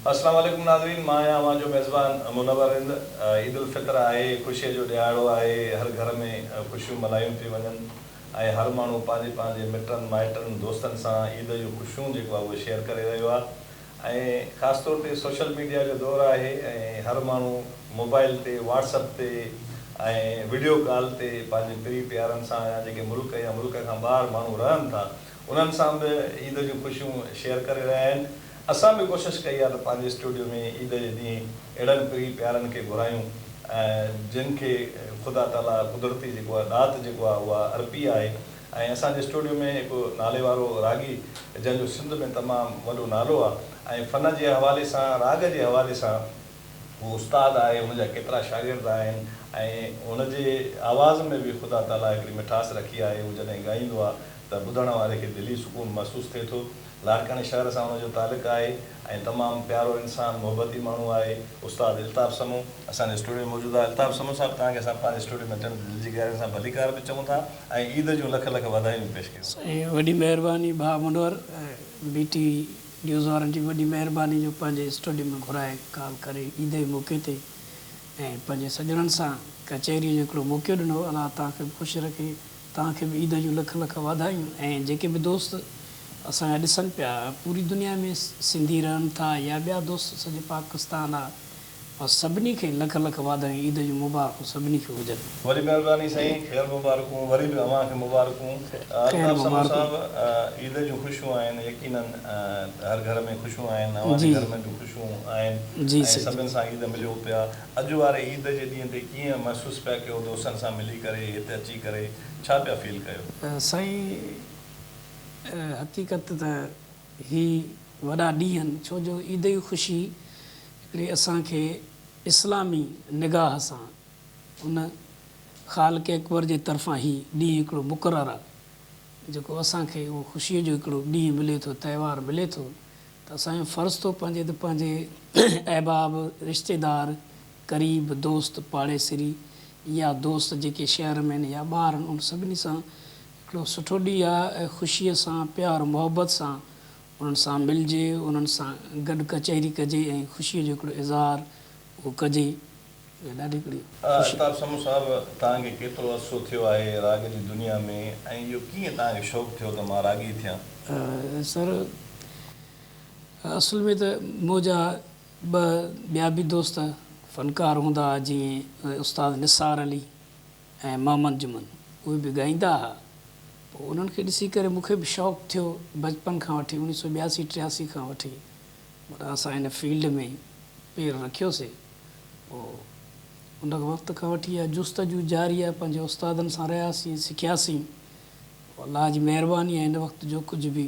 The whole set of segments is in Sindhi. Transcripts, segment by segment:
اسلام عليڪم ناظرين مان آهيان اوهان جو ميزبان منور رند عيد الفطر آهي خوشي جو ڏهاڙو آهي هر گهر ۾ خوشيون ملهايون پيون وڃن ۽ هر ماڻهو پنهنجي پنهنجي مٽن مائٽن دوستن سان عيد جون خوشيون جيڪو آهي اهو شيئر ڪري رهيو آهي ۽ خاص طور تي سوشل ميڊيا جو دور آهي ۽ هر ماڻهو موبائل تي واٽس اپ تي ۽ وڊيو ڪال تي پنهنجي پرين پيارن سان يا جيڪي ملڪ يا ملڪ کان ٻاهر ماڻهو رهن ٿا انهن سان به عيد جون خوشيون شيئر ڪري رهيا آهن. اسان به ڪوشش ڪئي آهي ته پنهنجي اسٽوڊيو ۾ عيد جي ڏينهن اهڙن پرين پيارن کي گهرايون جن کي خدا تعاليٰ قدرتي جيڪو آهي ڏات جيڪو آهي اها ارپي آهي ۽ اسان جي اسٽوڊيو ۾ هڪ نالي وارو راڳي جنهن جو سنڌ ۾ تمام وڏو نالو آهي ۽ فن جي حوالي سان راڳ جي حوالي سان هو استاد آهي هن جا ڪيترا شاگرد آهن ۽ هن جي آواز ۾ به خدا تعاليٰ هڪڙي مٺاس رکي آهي هو جڏهن ڳائيندو آهي ته ٻڌڻ واري کي دلي سڪون محسوس ٿئي ٿو. لاڙڪاڻي شهر سان ان جو تعلق آهي ۽ تمام پيارو انسان، محبتي ماڻهو آهي. استاد الطاف سمون اسان جي اسٽوڊيو ۾ موجود آهي. الطاف سمون صاحب توهان کي اسان پنهنجي اسٽوڊيو ۾ اچڻ تي دل جي گهراين سان ڀليڪار به چئون ٿا ۽ عيد جون لک لک واڌايون به پيش ڪيون ٿا. سائين وڏي مهرباني ڀاء منور بي ٽي نيوز وارن جي وڏي مهرباني جو پنهنجي اسٽوڊيو ۾ گهرائي ڪال ڪري عيد جي موقعي تي ۽ پنهنجي سڄڻن سان ڪچهري جو هڪڙو موقعو ڏنو الله توهان کي به خوش رکي. توهان کي به عيد جون لک لک واڌايون ۽ جيڪي به دوست اسان کي ڏسن پيا پوري دنيا ۾ سنڌي رهن ٿا يا ٻيا دوست سڄي پاڪستان آ سڀني کي لک لک واڌايون عيد جون مبارڪون سڀني کي هجن. وڏي مهرباني سائين خير مبارڪون وري به اوهان کي مبارڪون خير الطاف سمون مبارڪون. صاحب عيد جون خوشيون آهن يقينن هر گهر ۾ خوشيون آهن اوهان جي جي گهر ۾ به خوشيون آهن جي ۽ سائين جي. سڀن سان عيد مليو پيا اڄ واري عيد جي ڏينهن تي ڪيئن محسوس پيا ڪيو دوستن سان ملي ڪري هت اچي ڪري ڇا پيا فيل ڪيو؟ سائين حقيقت ته هي وڏا ڏينهن ڇو جو عيد جي خوشي هڪڙي اسان کي اسلامي نگاهه سان ان خالق اڪبر جي طرفان هي ڏينهن هڪڙو مقرر آ جيڪو اسان کي اهو خوشي جو هڪڙو ڏينهن ملي ٿو تهوار ملي ٿو ته اسان جو فرض ٿو پنهنجي ته پنهنجي احباب، رشتيدار، قريب، دوست، پاڙيسري يا دوست جيڪي شهر ۾ آهن يا ٻاهر آهن انهن سڀني سان هڪڙو سٺو ڏينهن آهي ۽ خوشيء سان پيار محبت سان انهن سان ملجي انهن سان گڏ ڪچهري ڪجي ۽ خوشيء جو هڪڙو اظهار اهو ڪجي اها ڏاڍي هڪڙي خوشي. الطاف سمون صاحب توهان کي ڪيترو عرصو ٿيو آهي راڳ جي دنيا ۾ ۽ اهو ڪيئن توهان کي شوق ٿيو ته مان راڳي ٿيان؟ سر اصل ۾ ته منهنجا ٻه ٻيا به دوست فنڪار هوندا ها جيئن استاد نثار علي ۽ محمد جمن اهي به ڳائيندا ها پوء انهن کي ڏسي ڪري مون کي به شوق ٿيو بچپن کان وٺي اوڻيهه سو ٻياسي ٽياسي کان وٺي معنيٰ اسان هن فيلڊ ۾ پير رکيوسي پوء ان وقت کان وٺي اها جستجو جاري آهي پنهنجي استادن سان رهياسين سکياسين پوء الله جي مهرباني آهي هن وقت جو ڪجهه به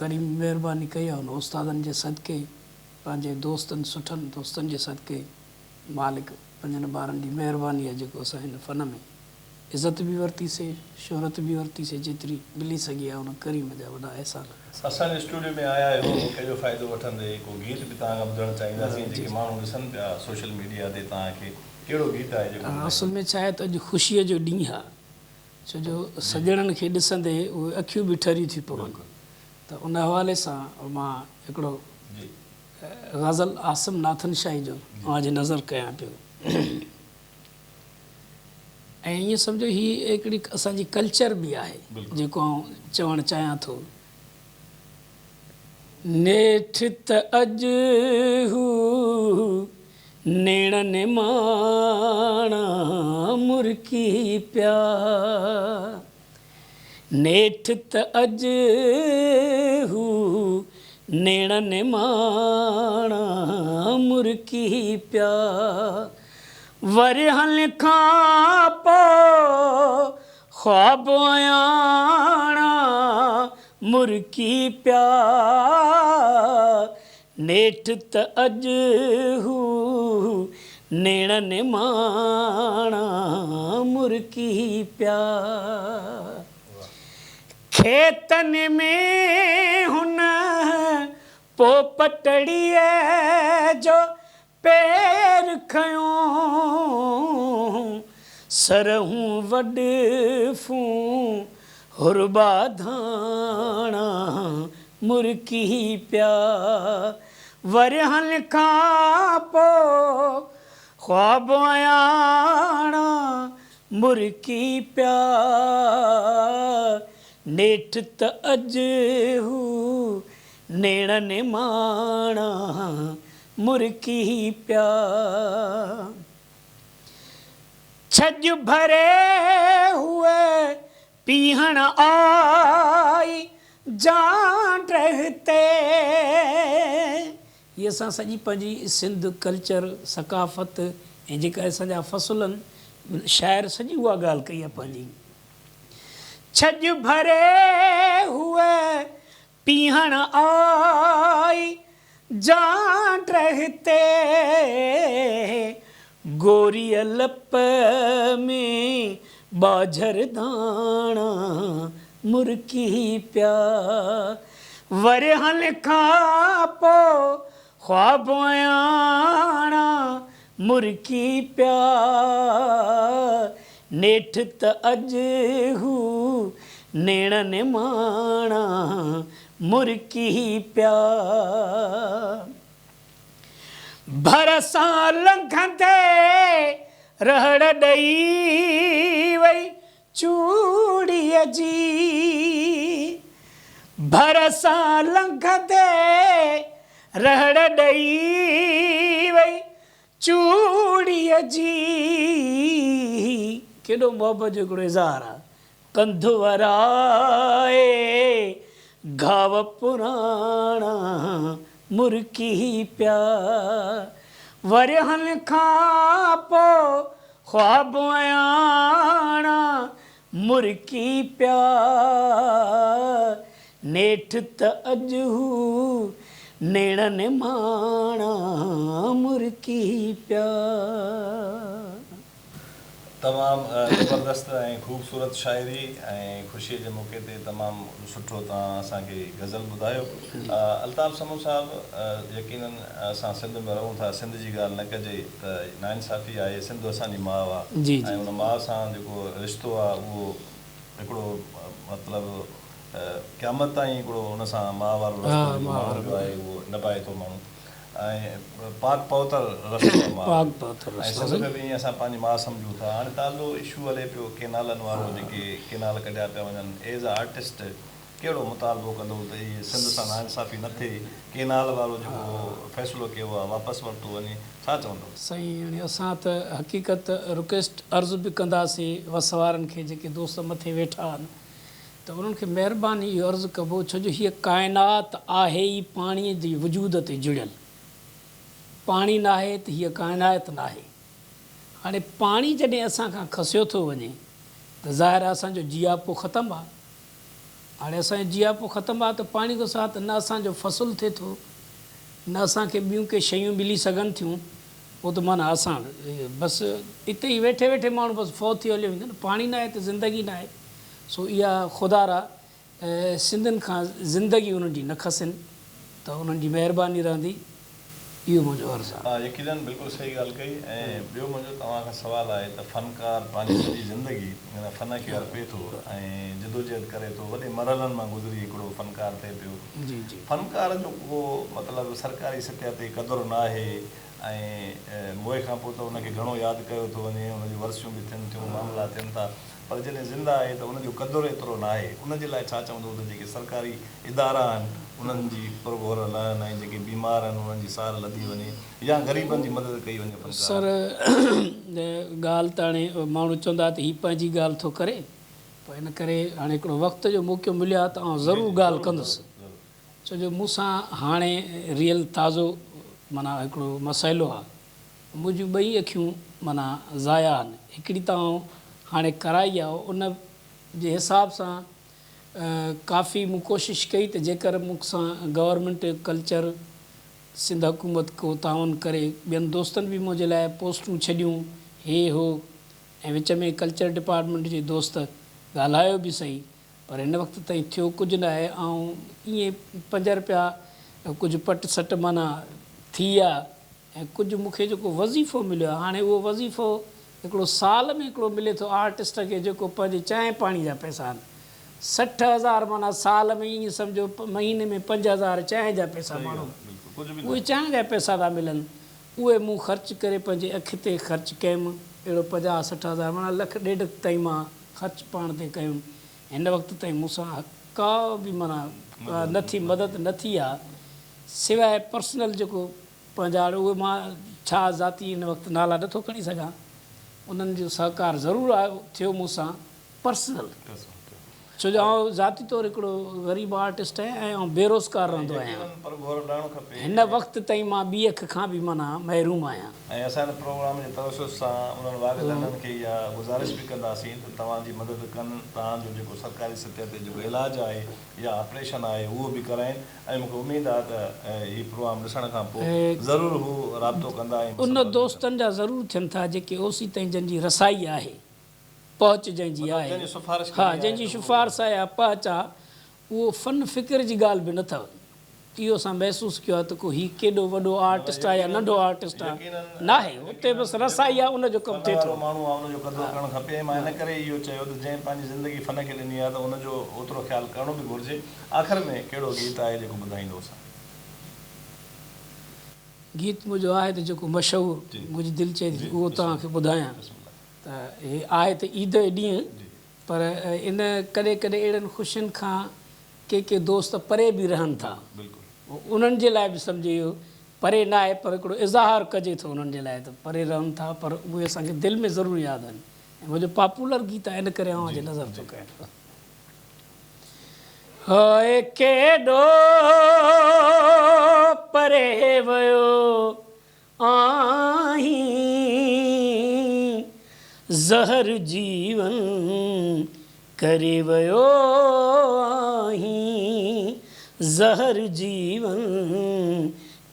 ڪريم مهرباني ڪئي آهي ان استادن جي صدقي پنهنجي دوستن سٺن دوستن جي صدقي مالڪ پنهنجن ٻارن جي مهرباني آهي جيڪو اسان هن فن ۾ عزت به ورتي سي شهرت به ورتي سي جيتري ملي سگهي آهي ان ڪريم جا وڏا احسان آهن. اسان جي اسٽوڊيو ۾ آيا آهيو موقعي جو فائدو وٺندي ڪو گيت به توهان کان ٻڌڻ چاهينداسين جيڪي ماڻهو ڏسن پيا سوشل ميڊيا تي توهان کي ڪهڙو گيت آهي جيڪو ٻڌائيندا. اصل ۾ ڇا آهي ته اڄ خوشيء جو ڏينهن آهي ڇو جو سڄڻن کي ڏسندي اهي اکيون به ٺريون ٿي پون ته ان حوالي سان مان هڪڙو غزل عاصم ناٿن شاهي جو اوهان جي نظر ڪيان پيو ۽ ائين سمجهو هي هڪڙي اسان جي ڪلچر به آهي جيڪو آئون چوڻ چاهيان ٿو. نيٺ ته اڄ هو نيڻ نماڻا مرڪي پيا. نيٺ ته اڄ هو نيڻ نماڻا مرڪي پيا. ورهين کان پوء خواب اياڻا مرڪي پيا. نيٺ ته اڄ هو نيڻ نماڻا مرڪي پيا. کيتن ۾ هن پوپٽڙيء جو پير کنيو، سرهون وڏفون هرٻا ڌاڻا مرڪي پيا. ورهين کان پوء خواب اياڻا مرڪي پيا. نيٺ ته اڄ هو نيڻ نماڻا مرڪي پيا. ڇڄ ڀري هوء پيهڻ آئي جانڊهه تي. هي اسان سڄي پنهنجي سنڌ ڪلچر، ثقافت ۽ جيڪا اسان جا فصل آهن، شاعر سڄي اها ڳالهه ڪئي آهي پنهنجي. ڇڄ ڀري هوء پيهڻ آئي جانڊهه تي، گوريء لپ ۾ ٻاجهر داڻا مرڪي پيا. ورهين کان پوء خواب اياڻا مرڪي پيا. نيٺ ته اڄ هو نيڻ نماڻا مرڪي پيا. ڀر سان لنگهندي رهڙ ڏئي وئي چوڙيء جي. ڀر سان لنگهندي رهڙ ڏئي وئي چوڙيء جي. ڪيڏو محبت جو هڪڙو اظهار آ. ڪنڌ ورائي گهاو پراڻا مرڪي پيا. ورهين کان پوء خواب اياڻا مرڪي پيا. نيٺ ته اڄ هو نيڻ نماڻا مرڪي پيا. تمام زبردست ۽ خوبصورت شاعري ۽ خوشي جي موقعي تي تمام سٺو توهان اسان کي غزل ٻڌايو الطاف سمون صاحب يقينن اسان سنڌ ۾ رهون ٿا سنڌ جي ڳالهه نه ڪجي ته ناانصافي آهي سنڌ اسان جي ماء آ ۽ ان ماء سان جيڪو رشتو آ اهو هڪڙو مطلب قيامت تائين هڪڙو ان سان ماء وارو رشتو جيڪو ماڻهن جو آهي اهو نڀائي ٿو ماڻهو ۽ پاڪ پوتر رستو آ ماء جو ۽ سنڌ کي به ائين اسان پنهنجي ماء سمجهون ٿا. هاڻي تازو اشو هلي پيو ڪينالن وارو جيڪي ڪينال ڪڍيا پيا وڃن ايز ا آرٽسٽ ڪهڙو مطالبو ڪندو ته اهي سنڌ سان ناانصافي نه ٿئي ڪينال وارو جيڪو فيصلو ڪيو آ واپس ورتو وڃي ڇا چوندو؟ سائين هاڻي اسان ته حقيقت رڪويسٽ عرض به ڪنداسين وس وارن کي جيڪي دوست مٿي ويٺا آهن ته انهن کي مهرباني اهو عرض ڪبو ڇو جو هيء ڪائنات آهي ئي پاڻيء جي وجود تي جڙيل. پاڻي ناهي ته هيء ڪائنات ناهي. هاڻي پاڻي جڏهن اسان کان کسيو ٿو وڃي ته ظاهر آهي اسان جو جياپو ختم آهي. هاڻي اسان جو جياپو ختم آهي ته پاڻي کان سواء ته نه اسان جو فصل ٿئي ٿو نه اسان کي ٻيون ڪي شيون ملي سگهن ٿيون. پوء ته معنيٰ اسان بس اتي ئي ويٺي ويٺي ماڻهو بس فوت ٿي هليو ويندو نه. پاڻي ناهي ته زندگي ناهي. سو اها خدارا سنڌين کان زندگي انهن جي نه کسين ته انهن جي مهرباني رهندي اهو منهنجو عرض آهي. ها يقينن بلڪل صحيح ڳالهه ڪئي ۽ ٻيو منهنجو توهان کان سوال آهي ته فنڪار پنهنجي سڄي زندگي ان فن کي ارپي ٿو ۽ جدوجهد ڪري ٿو وڏي مرحلن مان گذري هڪڙو فنڪار ٿئي پيو فنڪار جو ڪو مطلب سرڪاري سطح تي قدر ناهي ۽ موئي کان پوء ته ان کي گهڻو ياد ڪيو ٿو وڃي ان جون ورسيون به ٿين ٿيون معاملا ٿين ٿا پر جڏهن زنده آهي ته ان جو قدر ايترو ناهي ان جي لاء ڇا چوندو ته جيڪي سرڪاري ادارا آهن انهن جي پرگهور لهن ۽ جيڪي بيمار آهن انهن جي سار لڌي وڃي يا غريبن جي مدد ڪئي وڃي فنڪارن. سر ڳالهه ته هاڻي ماڻهو چوندا ته هي پنهنجي ڳالهه ٿو ڪري پر ان ڪري هاڻي هڪڙو وقت جو موقعو مليو آهي ته آئون ضرور ڳالهه ڪندس ڇو جو مون سان هاڻي ريئل تازو معنيٰ هڪڙو مسئلو آهي منهنجون ٻئي اکيون معنيٰ ضايع آهن. هڪڙي ته آئون هاڻي ڪرائي آ، ان جي حساب سان ڪافي مون ڪوشش ڪئي ته جيڪر مون سان گورنمينٽ ڪلچر سنڌ حڪومت ڪو تعاون ڪري. ٻين دوستن به منهنجي لاء پوسٽون ڇڏيون هي هو ۽ وچ ۾ ڪلچر ڊپارٽمينٽ جي دوست ڳالهايو به سهي پر هن وقت تائين ٿيو ڪجهه ناهي. آئون ائين پنج رپيا ڪجهه پٽ سٽ معنيٰ ٿي آ ۽ ڪجهه مون کي جيڪو وظيفو مليو آهي، هاڻي اهو وظيفو هڪڙو سال ۾ هڪڙو ملي ٿو آرٽسٽ کي جيڪو پنهنجي چانهه پاڻي جا پئسا آهن. 60 هزار معنيٰ سال ۾ ائين سمجهو مهيني ۾ 5000 چانهه جا پئسا ماڻهو. اهي چانهه جا پئسا ٿا ملن، اهي مون خرچ ڪري پنهنجي اک تي خرچ ڪيم، اهڙو 50 60 هزار معنيٰ لک ڏيڍ تائين مان خرچ پاڻ تي ڪيم، هن وقت تائين مون سان ڪا به معنيٰ نه ٿي مدد نه ٿي آ، سواء پرسنل جيڪو پنهنجا اهي مان ڇا ذاتي هن وقت نالا نه ٿو کڻي سگهان، انهن جو سهڪار ضرور ٿيو مون سان پرسنل. ڇو جو آئون ذاتي طور هڪڙو غريب آرٽسٽ آهيان ۽ آئون بيروزگار رهندو آهيان. هن وقت تائين مان ٻي اک کان به معنيٰ محروم آهيان. ۽ اسان هن پروگرام جي توسط سان انهن والدينن کي اها گذارش به ڪنداسين ته توهان جي مدد ڪن، توهان جو جيڪو سرڪاري سطح تي جيڪو علاج آهي يا آپريشن آهي اهو به ڪرائين ۽ مون کي اميد آهي ته هي پروگرام ڏسڻ کان پوء ضرور هو رابطو ڪندا ۽ ان مسئلو حل به ڪندا. دوستن جا ضرور ٿين ٿا جيڪي اوسيتائين جن جي رسائي آهي. پهچ جنهن جي مطلب آهي، جنهن جي سفارش ها ڪرڻي آهي جنهن جي ته اهو سفارش آهي يا پهچ آ، اهو فن فڪر جي ڳالهه به نه اٿو. اهو اسان محسوس ڪيو آهي ته ڪو هي ڪيڏو وڏو نه نه آرٽسٽ آهي يا يقينن ننڍو آرٽسٽ آ، يقينن ناهي، اتي يقينن بس جيڪو رسائي آ ان جو ڪم فن ٿئي وارو ٿو. ماڻهو آ ان جو قدر ڪرڻ کپي ۽ مان ان ڪري ئي اهو چيو ته جنهن پنهنجي زندگي فن کي ڏني آ ته ان جو اوترو خيال ڪرڻو به گهرجي. آخر ۾ ڪهڙو گيت آهي جيڪو ٻڌائيندو اسان. گيت منهنجو آهي ته جيڪو مشهور منهنجي دل چئي ٿي اهو توهان کي ٻڌايان. ته هي آهي ته عيد جو ڏينهن پر ان ڪڏهن ڪڏهن اهڙن خوشين کان ڪي ڪي دوست پري به رهن ٿا انهن جي لاء به سمجهي اهو پري نه آهي پر هڪڙو اظهار ڪجي ٿو انهن جي لاء ته پري رهن ٿا پر اهي اسان کي دل ۾ ضرور ياد آهن ۽ منهنجو پاپولر گيت آهي ان ڪري اوهان جي نظر ٿو ڪيان. هاء ڪيڏو پري ويو آهين، زهر جيون ڪري ويو آهين، زهر جيون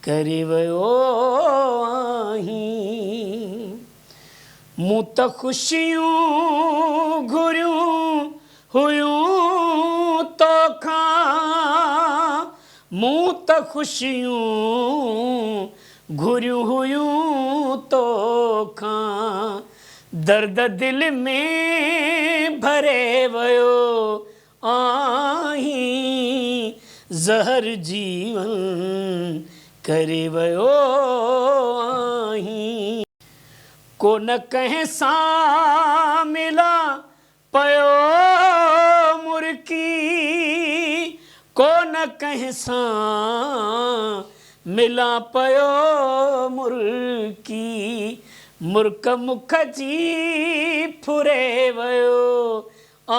ڪري ويو آهين. مون ته خوشيون گهريون هيون توکان، مون ته خوشيون گهريون هيون توکان، درد دل ۾ ڀري ويو آهين، زهر جيون ڪري ويو آهين. ڪونه ڪنهن سان ملان پيو مرڪي، ڪونه ڪنهن سان ملان پيو مرڪي، مرڪ مک جي ڦري ويو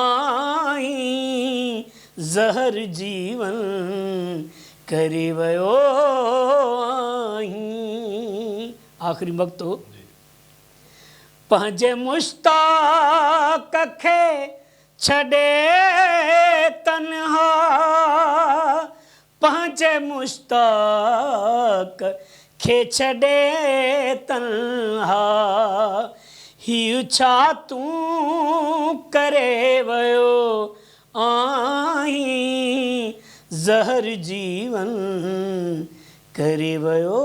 آهين، زهر جيون ڪري ويو آهين. آخري مقطعو. پنهنجي مشتاق کي ڇڏي تنها، پنهنجي مشتاق کي ڇڏي تنها، هيء ڇا تون ڪري ويو آهين، زهر جيون ڪري ويو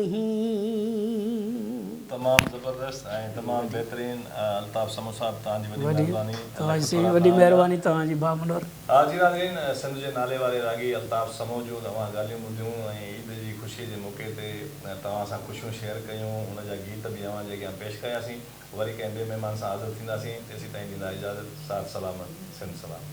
آهين. تمام زبردست ۽ تمام بهترين الطاف سمون صاحب توهان جي وڏي مهرباني توهان جي وڏي مهرباني توهان جي ڀاء منور. ها جي ناظرين سنڌ جي نالي واري راڳي الطاف سمون جون اوهان ڳالهيون ٻڌيون ۽ عيد جي خوشي جي موقعي تي توهان سان خوشيون شيئر ڪيون ان جا گيت به اوهان جي اڳيان پيش ڪياسين وري ڪنهن ٻئي مهمان سان حاضر ٿينداسين تيسين تائين ڏيندا اجازت ساٿ سلامت سنڌ سلامت.